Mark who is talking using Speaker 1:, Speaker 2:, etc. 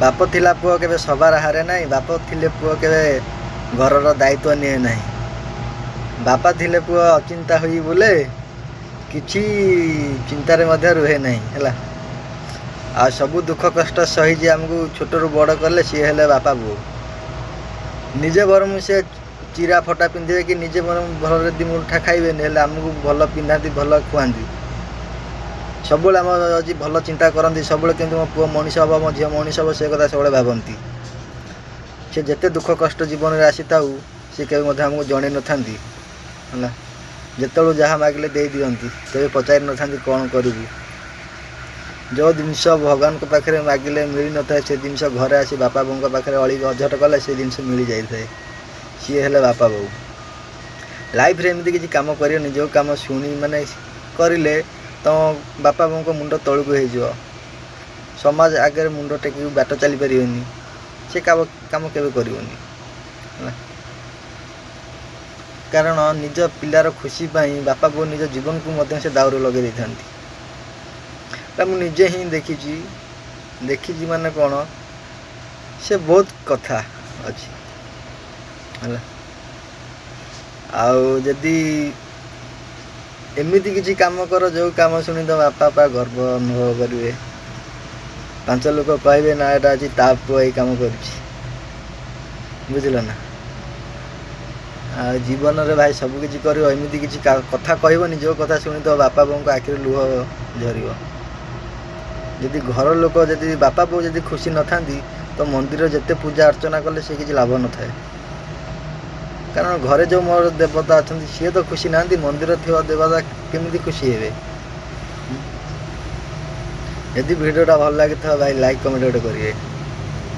Speaker 1: ବାପ ଥିଲା ପୁଅ କେବେ ସଭାରେ ହାରେ ନାହିଁ। ବାପ ଥିଲେ ପୁଅ କେବେ ଘରର ଦାୟିତ୍ୱ ନିଏ ନାହିଁ। ବାପା ଥିଲେ ପୁଅ ଅଚିନ୍ତା ହୋଇ ବୁଲେ, କିଛି ଚିନ୍ତାରେ ମଧ୍ୟ ରୁହେ ନାହିଁ, ହେଲା। ଆଉ ସବୁ ଦୁଃଖ କଷ୍ଟ ସହି ଯେ ଆମକୁ ଛୋଟରୁ ବଡ଼ କଲେ, ସିଏ ହେଲେ ବାପା ବୋଉ। ନିଜେ ବରଂ ସେ ଚିରା ଫଟା ପିନ୍ଧିବେ କି ନିଜେ ବରଂ ଭଲରେ 2 ମୁଠା ଖାଇବେନି, ହେଲେ ଆମକୁ ଭଲ ପିନ୍ଧାନ୍ତି, ଭଲ ଖୁଆନ୍ତି। ସବୁବେଳେ ଆମ ଅଛି ଭଲ ଚିନ୍ତା କରନ୍ତି। ସବୁବେଳେ କେମିତି ମୋ ପୁଅ ମଣିଷ ହେବ, ମୋ ଝିଅ ମଣିଷ ହେବ, ସେ କଥା ସବୁବେଳେ ଭାବନ୍ତି। ସେ ଯେତେ ଦୁଃଖ କଷ୍ଟ ଜୀବନରେ ଆସିଥାଉ, ସେ କେବେ ମଧ୍ୟ ଆମକୁ ଜଣେଇ ନଥାନ୍ତି, ହେଲା। ଯେତେବେଳୁ ଯାହା ମାଗିଲେ ଦେଇ ଦିଅନ୍ତି, କେବେ ପଚାରି ନଥାନ୍ତି କ'ଣ କରିବୁ। ଯେଉଁ ଜିନିଷ ଭଗବାନଙ୍କ ପାଖରେ ମାଗିଲେ ମିଳିନଥାଏ, ସେ ଜିନିଷ ଘରେ ଆସି ବାପା ବୋଉଙ୍କ ପାଖରେ ଅଳି ଅଝଟ କଲେ ସେ ଜିନିଷ ମିଳିଯାଇଥାଏ। ସିଏ ହେଲେ ବାପା ବୋଉ। ଲାଇଫ୍ରେ ଏମିତି କିଛି କାମ କରିବନି, ଯେଉଁ କାମ ଶୁଣି ମାନେ କରିଲେ ତମ ବାପା ବୋଉଙ୍କ ମୁଣ୍ଡ ତଳକୁ ହେଇଯିବ, ସମାଜ ଆଗରେ ମୁଣ୍ଡ ଟେକିକି ବାଟ ଚାଲିପାରିବେନି। ସେ କାମ କେବେ କରିବନି, ହେଲା। କାରଣ ନିଜ ପିଲାର ଖୁସି ପାଇଁ ବାପା ବୋଉ ନିଜ ଜୀବନକୁ ମଧ୍ୟ ସେ ଦାଉରେ ଲଗେଇ ଦେଇଥାନ୍ତି। ଏଟା ମୁଁ ନିଜେ ହିଁ ଦେଖିଛି। ଦେଖିଛି ମାନେ କ'ଣ, ସେ ବହୁତ କଥା ଅଛି, ହେଲା। ଆଉ ଯଦି ଏମିତି କିଛି କାମ କର, ଯେଉଁ କାମ ଶୁଣି ତମ ବାପା ପା ଗର୍ବ ଅନୁଭବ କରିବେ, ପାଞ୍ଚ ଲୋକ କହିବେ, ନା, ଏଇଟା ଅଛି ତା ପୁଅ ଏଇ କାମ କରୁଛି, ବୁଝିଲ ନା? ଆଉ ଜୀବନରେ ଭାଇ ସବୁ କିଛି କରିବ, ଏମିତି କିଛି କଥା କହିବନି, ଯେଉଁ କଥା ଶୁଣି ତମ ବାପା ବୋଉଙ୍କ ଆଖିରେ ଲୁହ ଝରିବ। ଯଦି ଘର ଲୋକ, ଯଦି ବାପା ବୋଉ ଯଦି ଖୁସି ନଥାନ୍ତି, ତ ମନ୍ଦିର ଯେତେ ପୂଜା ଅର୍ଚ୍ଚନା କଲେ ସେ କିଛି ଲାଭ ନଥାଏ। କାରଣ ଘରେ ଯେଉଁ ମୋର ଦେବତା ଅଛନ୍ତି, ସିଏ ତ ଖୁସି ନାହାନ୍ତି, ମନ୍ଦିର ଥିବା ଦେବତା କେମିତି ଖୁସି ହେବେ? ଯଦି ଭିଡ଼ିଓଟା ଭଲ ଲାଗିଥିବ ଭାଇ, ଲାଇକ୍ କମେଣ୍ଟ ଗୋଟେ କରିବେ।